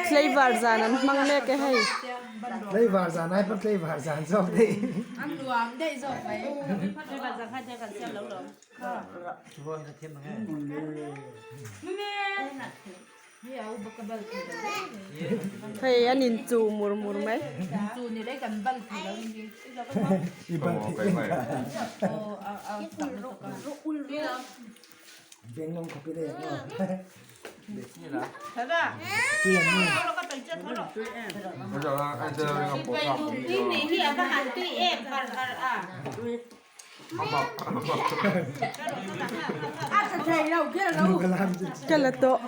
Tlaivar zan an hmang mek e hei. Tlaivar zan ai pawn tlaivar zan zawk daih. Hei an in chu mur mur mai. Ka la tawh.